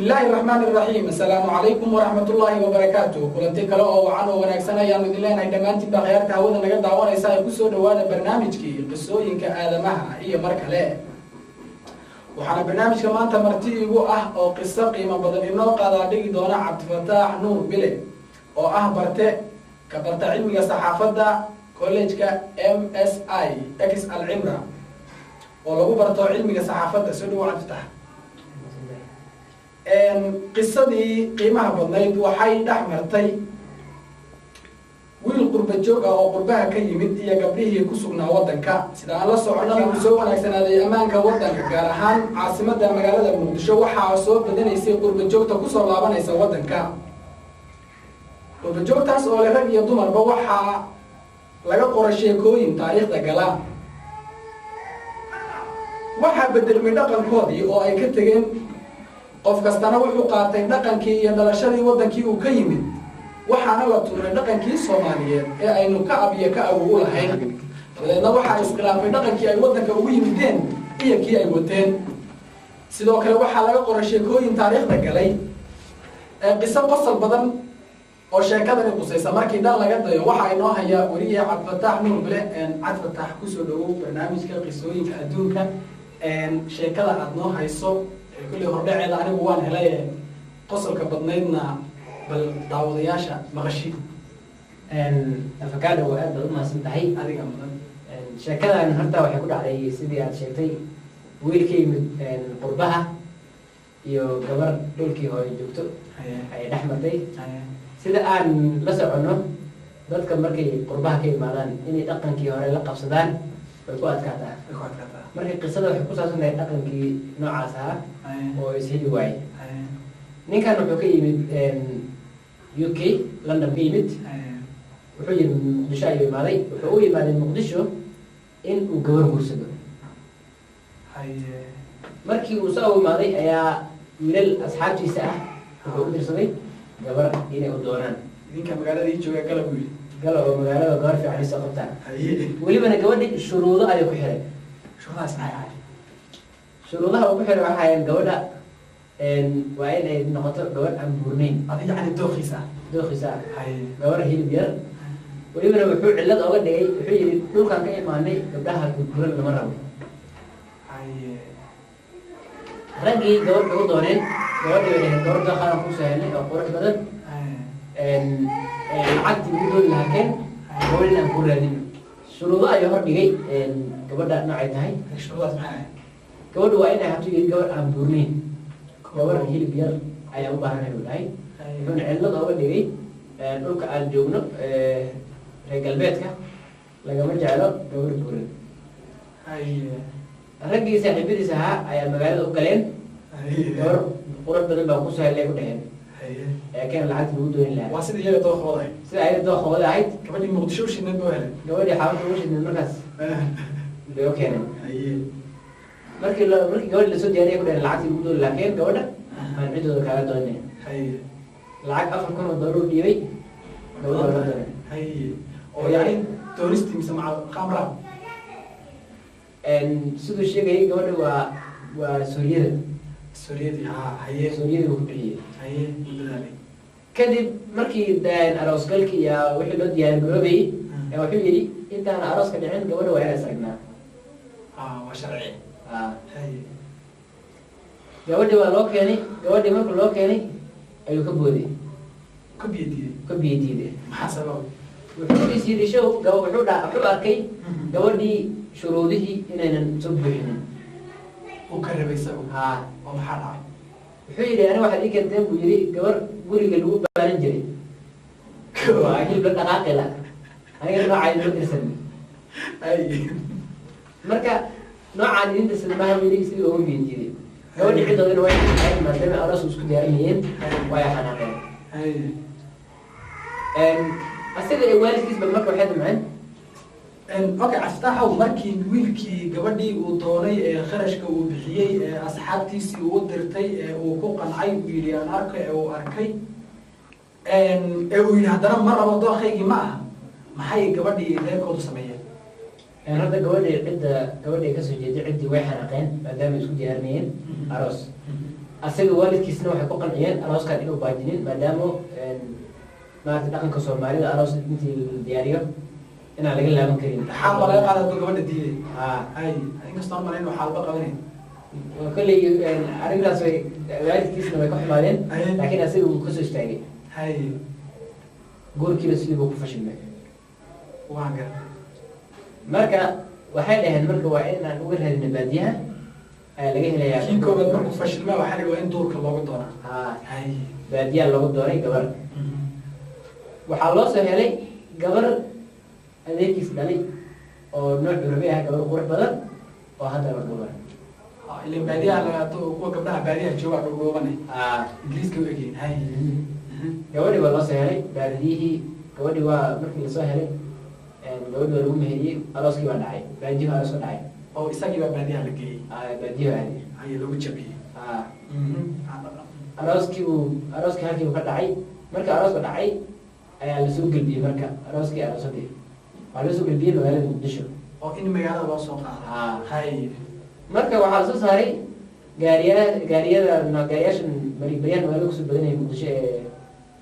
Bismillaahi raxmaani raxiim. Assalaamu calaykum waraxmatullaahi wabarakaatu. Kulanti kale oo wacan oo wanaagsan ayaanu idin leenahay dhammaantiin baa khiyaarta hawada naga daawanaysa ee kusoo dhawaada barnaamijkii Qisooyinka Aadamaha iyo mar kale. Waxaana barnaamijka maanta marti igu ah oo qiso qiimo badan inoo qaadaa dhigi doona Cabdifataax Nuur Bile, oo ah barte ka barta cilmiga saxaafadda college-ka MSI ex Alcimra, oo lagu barto cilmiga saxaafadda. Soo dhawo, Cabdifatax. Qisadii qiimaha badnayd waxay dhex martay wiil qurba joog ah oo qurbaha ka yimid iyo gabdhihii ku sugnaa waddanka. Sida aan la soconana, uu soo wanaagsanaaday ammaanka waddanka, gaar ahaan caasimadda magaalada Muqdisho. Waxaa soo badanaysay qurba joogta kusoo laabanaysa waddanka. Qurba joogtaas oo le rag iyo dumarba waxaa laga qora sheekooyin taariikhda gala. Waxaa bedelmay dhaqankoodii oo ay ka tegeen. Qof kastana wuxuu qaatay dhaqankii iyo dhalashadii waddankii uu ka yimid, waxaana la tuuray dhaqankii Soomaaliyeed ee aynu ka ab iyo ka awow u lahayn. Dabadeedna waxaa iskhilaafay dhaqankii ay waddanka ugu yimideen iyo kii ay wateen. Sidoo kale waxaa laga qoray sheekooyin taariikhda galay ee qiso qosol badan oo sheekadani qusaysa. Markii dhan laga dayo, waxaa inoo hayaa weriye Cabdifataax Nuur Bile. Cabdifataax, kusoo dhawow barnaamijka Qisooyinka Adduunka. Sheekada aada noo hayso kulley hordhaceeda anigu waan helay, qosolka badnaydna bal daawadayaasha maqashi. Afakaado, waa aad baad u mahadsan tahay. Adiga mudan. Sheekadan horta waxay ku dhacday sidii aad sheegtay, wiil ka yimid qurbaha iyo gabar dhulkii hore joogto ayay dhex martay. Sida aan la soconno, dadka markay qurbaha ka imaadaan inay dhaqankii hore la qabsadaan way ku adkaataa. Way ku adkaataa. Marka qisada waxay ku saabsan tahay dhaqankii noocaas ahaa oo isheli waayey. Ninkan wuxuu ka yimid UK, London ka yimid. Wuxuu yimid Muqdisho ayuu imaaday. Wuxuu u yimaaday Muqdisho in uu gabar guursado. Markii uu soo imaaday ayaa wiilal asxaabtiisa ah wuxuu u dirsaday gabar inay u doonaan. Idinka magaalada ii jooga, gala, buu yidhi. Gala oo magaalada gabar fiican isoo qabtaan. Welibana gabadhi shuruudo ayuu ku xiray. Shuruudahaas maxay ahayd? Shuruudaha uu ku xiray waxay ahayd gabadha waa in ay noqoto gabadh aan buurnayn. Adiga yacni dooqiisa. Dooqiisa ah. Gabar hilib yar. Welibana wuxuu cillad oga dhigay, wuxuu yidhi dhulkaan ka imaanay gabdhaha gurguran lama rabo. Raggii gabadh bay u dooneen. Gabadhii bay dhaheen, gabadh dooqaadan kusoo helnay oo qurux badan, lacagtii ugu dooni lahaa keen, gabadhin aan kuu raadino. Shuruudo ayuu hor dhigay gabadha noocay tahay. Shuruudahaas maxay ahayd? Gabadhu waa inay hatuu yidhi gabadh aan buurnayn, gabar hilib yar ayaan u baahanay, buu dhahay. Wuxuuna cillad oga dhigay dhulka aan joogno, reer galbeedka, lagama jeclo gabar buuran. Raggii saaxiibadiis ahaa ayaa magaalada u galeen. Gabar qurux badan baa kusoo helay, ku dheheen, ee keen lacagta lagu dooni lahaa. Waa sida iyaga dooqooda ahayd. Sida ayaga dooqooda ahayd. Gabadhii Muqdisho u shidnayd buu helay. Gabadhii xaafadda ugu shidnayd markaas bay u keeneen. Markii gabadhi lasoo diyaariyay, ku dheheen lacagtii lagu dooni lahaa keen, gabadha aan ciddooda kaaga doonay. Lacag $4,000 u dhiibay, gabadha waa la doonay. Oo yacni doonistii mise maca khamra? Siduu sheegayay, gabadha waa Suuriyada. Suuriyadii, ha, haye. Suuriyadii buu ku bixiyey. Haye, u dadaalay. Kadib markii aroosgalkii iyo wixii loo diyaar garoobayay, wuxuu yidhi intaan arooska dhicin gabadha waa inaan isragnaa. Waa sharci. Gabadhii waa loo keenay. Gabadhii marka loo keenay ayuu ka booday. Ka biyadiiday. Ka biyo diiday. Maxaa sabab? Wuxuu is yidhi show gaba wuxuu dha wuxuu arkay gabadhii shuruudihii inaynan soo buuxinin uu ka rabay isagu. Ha. Oo maxaa dhacay? Wuxuu yidhi aniga waxaad ii keenteen, buu yidhi, gabar guriga lagu baaran jiray, waa hilib la dhaqaaqi la. Aniga noocaa idinma dirsan. Marka noocaan idin dirsan maaha, buu yidhi. Sidii ugu biyo diiday gabadhii, ciddoodina way xanaaqeen, maadaama aroos isku diyaarinayeen way xanaaqeen. Asaga iyo waalidkiisba marka waxay damceen Okay, Caftaaxow, markii wiilkii gabadhii uu doonay ee kharashka uu bixiyey ee asxaabtiisii uu dirtay ee uu ku qancay, uu yidhi aan arko, ee uu arkay, ee uu yidhi haddana ma rabo, dooqaygii ma aha, maxay gabadhii reerkoodu sameeyeen? Horta gabadhii, cidda gabadhii kasoo jeeday, ciddii way xanaaqeen maadaama isku diyaarinayeen aroos. Asaga waalidkiisna waxay ku qanciyeen arooskan inuu baajinin, maadaama maarata dhaqanka Soomaalida aroos intii la diyaariyo inaan laga laaban karin. Xaal baa laga qaada hadduu gabadha diiday. Haa. Hay, inkastoo aan malayn xaalba qabanayn. Kolley arrintaas way waalidkiisna way ka xumaadeen, laakiin asaga wuu kasoo istaagay. Guurkiina sidii buu ku fashilmay. Waan gartay. Marka waxay dhaheen, marka waa inaan uga raadina baadiyaha ayaa laga helayaa. Kii koobaad markuu fashilmaa, waxaa la yidhi waa in duurka looga doonaa. Haa, baadiyaha loogu doonay gabar. Waxaa loo soo helay gabar adeerkiis dhalay oo nooc curabi ah, gabar qurux badan oo haddana dhuuban. Ilan baadiyaha laga kuwa gabdhaha baadiyaha jooga dhuudhuubanay. Ingiriiska u egyihiin. Hay. Gabadhii waa loo soo helay baadiyihii. Gabadhii waa markii lasoo helay, gabadhii waa lagu meheriyey, arooskii baa dhacay, baadiyuhu aroos ka dhacay. Oo isagii baa baadiyaha la geeyey. Baadiyuhu aaday. Haye, lagu jabiyey. Arooskii buu, arooskii halkii buu ka dhacay. Marka arooska dhacay ayaa lasoo gelbiyey. Marka arooskii, aroosadii waxaa loo soo gelbiyey magaalada Muqdisho. Oo in magaalada loo soo qaado. Hay. Marka waxaa lasoo saaray gaariya, gaariyada, gaariyaashan baryahan magaalada kusoo badanaya Muqdisho ee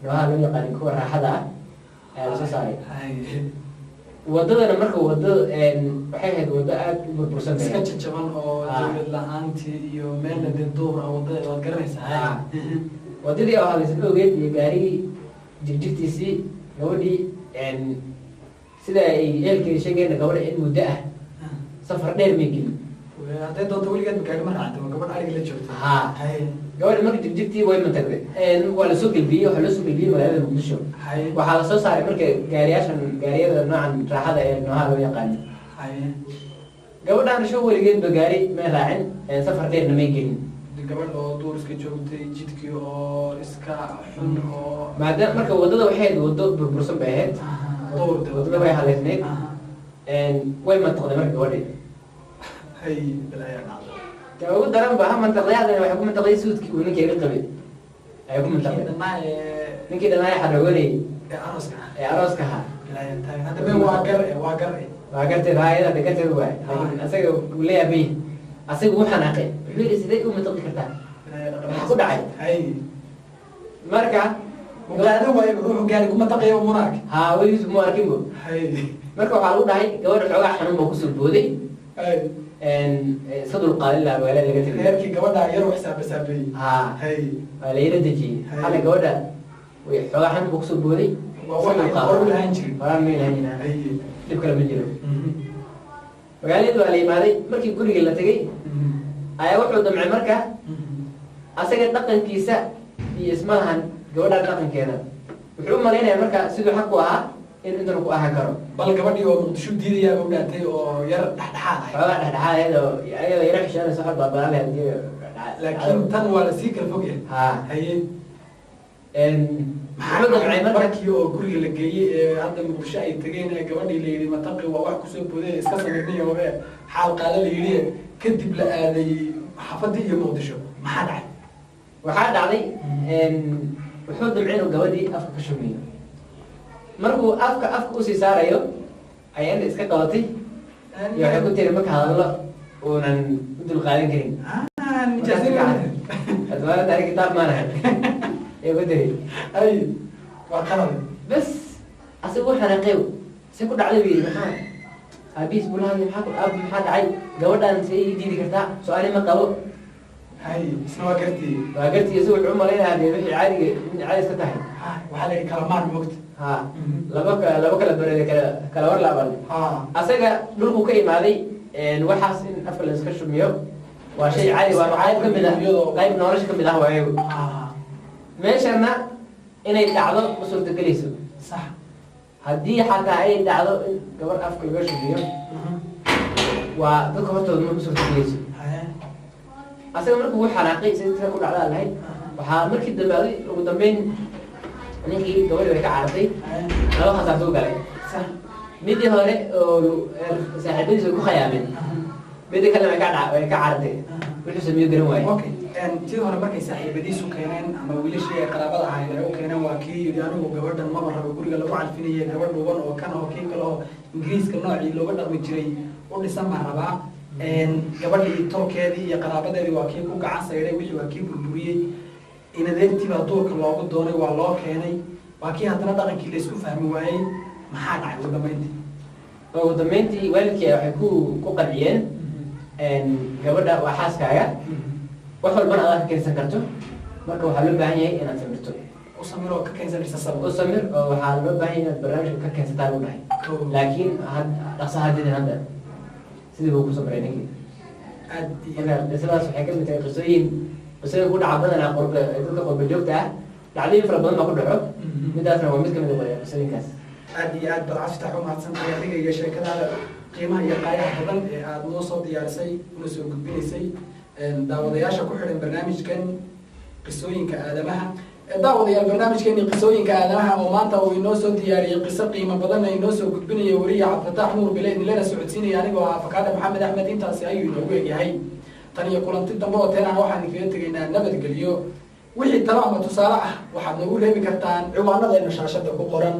nooha loo yaqaanin kuwa raaxada ah ayaa lasoo saaray. Wadadana marka wadada waxay ahayd waddo aada u burbursan iska jajaban oo dawlad la-aantii iyo meelna dee duur ah wadada, waad garanaysaa. Wadadii oo hadlaysan ogeed iyo gaarigii jigjigtiisii, gabadhii sida ay ehelkeeda sheegeen, gabadha in muddo ah safar dheer may gelin. Hadday doonto weligeed gaari ma raacda, waa gabadh ariga la joogta. Gabadhi marka jigjigtii way mantagday, waa lasoo gelbiyey, waxaa loo soo gelbiyey magaalada Muqdisho. Waxaa lasoo saaray marka gaariyaashan, gaariyada noocan raaxada ee nooha loo yaqaano. Gabadhaan sho weligeedba gaari may raacin, safar dheerna may gelin. Gabadh oo duur iska joogtay, jidkii oo iska xun oo maadaama marka waddada waxay ahayd waddo burbursan bay ahayd, waddada way haleysnayd, way mantaqday marka gabadhii. Hay, balaayaa dhacda. Ta ugu daran ba ha mantaqday, haddana waxay ku mantaqday suudkii uu ninkeega qabay ayay ku mantaqday. Ninkii dhanaa ee xaragoonayay ee arooska ee arooska ahaa. Hadda waa gar, waa gar. Waa garteed, haa, iyada hadda garteed waay, laakiin asaga uu la yaabay, asaga wuu xanaaqay, wuxuu yidhi sidee u mantaqi kartaa, maxaa ku dhacay? Marka qaadan waayo ruuxu gaari kuma taqayo munaag. Haa, weligiis mu arkin bo. Marka waxaa lagu dhahay gabadha xoogaa xanuun baa kusoo booday, iska dulqaadin lahaa magaalada laga tegay. Reerkii gabadha yar wax saabasaabeeyey. Haa, waa la yara dejiyey xalay gabadha way xoogaa xanuun baa kusoo booday. Waa waxay hore u lahaan jirin. Horaan may lahaan jirin, dhib kale ma jiro. Magaalada waa la yimaaday. Markii gurigii la tegay ayaa wuxuu damcay marka asaga dhaqankiisa iyo isma lahan gabadhaan dhaqankeeda. Wuxuu u malaynayaa marka siduu xaq ku ahaa in intan ku ahaan karo. Bal gabadhii oo Muqdisho diidayaa u dhaantay oo yar dhexdhexaad ahay. Xoogaa dhexdhexaad ayadoo ayadoo yara xishoonaysa wax baabalaan lahayd. Laakiin tan waa lasii kala fogyahay. Haye. Muxuu damcay marka? Markii oo guriga la geeyey ee hadda Muqdisho ay tageen ee gabadhii la yidhi mataqi waa wax kusoo booday, iska sameynaya wabe xaal qaala la yidhi, kadib la aaday xaafadii iyo Muqdisho, maxaa dhacay? Waxaa dhacday wuxuu damcay inuu gabadhii afka ka shumiyo. Markuu afka usii saarayo ayaa inta iska qabatay iyo waxay ku tiri marka hadallo uunan u dulqaadan karin. Adwaanada ani kitaab maanahay ee ku tiri. Ay, waa qalad. Bas asaga u xanaaqew, se ku dhacday buu yidhi, maxaa aabihiis buu la hadlay, maxaa ku aab, maxaa dhacay, gabadhaan see ii diidi kartaa, soo ani ma qabo? Hay, isna waa gartii. Waa gartii. Isagu wuxuu u malaynayaa dee wixii caadiga in caadi iska tahay. Waxaa la yidhi kalamaan moogta. Ha, laba laba kala bareeda kala kala war laaban. Asaga dhulku ka imaaday waxaas in afka la iska shumiyo waa shay caadi, waa qayb ka mid ah, qayb nolosha ka mid ah waa ayagu. Meeshana inay dhacdo ma suurtagelayso. Haddii xataa ay dhacdo in gabar afka laga shumiyo, waa dadka hortooda ma suurtagelayso. Asaga marka wuu xanaaqay, si tira ku dhacdaa lahayd. Waxaa markii dambe adi ugu dambeyn ninkii gabadhi way ka carartay. Laba khasaarto u galay. Midii hore oo saaxiibadiis way ku khayaameen, midda kalena way ka carartay, wuxuu sameeyo garan waaye. Okay, tii hore markay saaxiibadiisu keeneen ama wiilashii ay qaraabada ahayd ay u keeneen, waa kii yidhi anigu gabadhan maba rabo, guriga lagu calfinayay gabadh dhuuban oo kan oo kii kale oo Ingiriiska noocii looga dhaqmi jiray u dhisan baan rabaa. Gabadhii tolkeedii iyo qaraabadeedii waa kii ku gacan sayday, wixii waa kii burburiyey. Inadeertii baa duurka loogu doonay, waa loo keenay, waa kii haddana dhaqankii laysku fahmi waayey. Maxaa dhacay ugu dambeyntii? Ugu dambeyntii waalidkii waxay ku qanciyeen, gabadha waa xaaskaaga, wax walbana adaa ka keensan karto, marka waxaa loo baahan yahay inaad samirto. U samir oo ka keensanaysa sabab. U samir oo waxaa loo baahan yahay inaad barnaamijka ka keensataa lagu dhahay, laakiin dhaqso hadidin. Hadda sidii buu ku samray ninkii. Aad iyo Marka qisadaas waxay ka mid tahay qisooyin ku dhaca badanaa qurba, dadka qurba joogta ah. Dhacdooyin fara badan baa ku dhaco, midaasna waa mid kamid ah qisooyinkaas. Aad iyo aad baad, Cabdifatax, u mahadsan tahay adiga iyo sheekadaada qiimaha iyo qaayaha badan ee aada noo soo diyaarisay una soo gudbinaysay daawadayaasha ku xidhan barnaamijkan Qisooyinka Aadamaha. Daawadayaal, barnaamijkeeni Qisooyinka Aadamaha oo maanta uu inoo soo diyaariyey qiso qiimo badanna inoo soo gudbinaya weriya Cabdifatax Nuur Bile, idinlana socodsiinaya anigoo ah Fakaada Maxamed Axmed, intaasi ayuu inoogu egyahay. Tan iyo kulanti dambe oo teenana waxaan idinkaga tegaynaa nabadgelyo. Wixii talo ama tusaale ah waxaad noogu reebi kartaan ciwaanadeena shaashada ku qoran.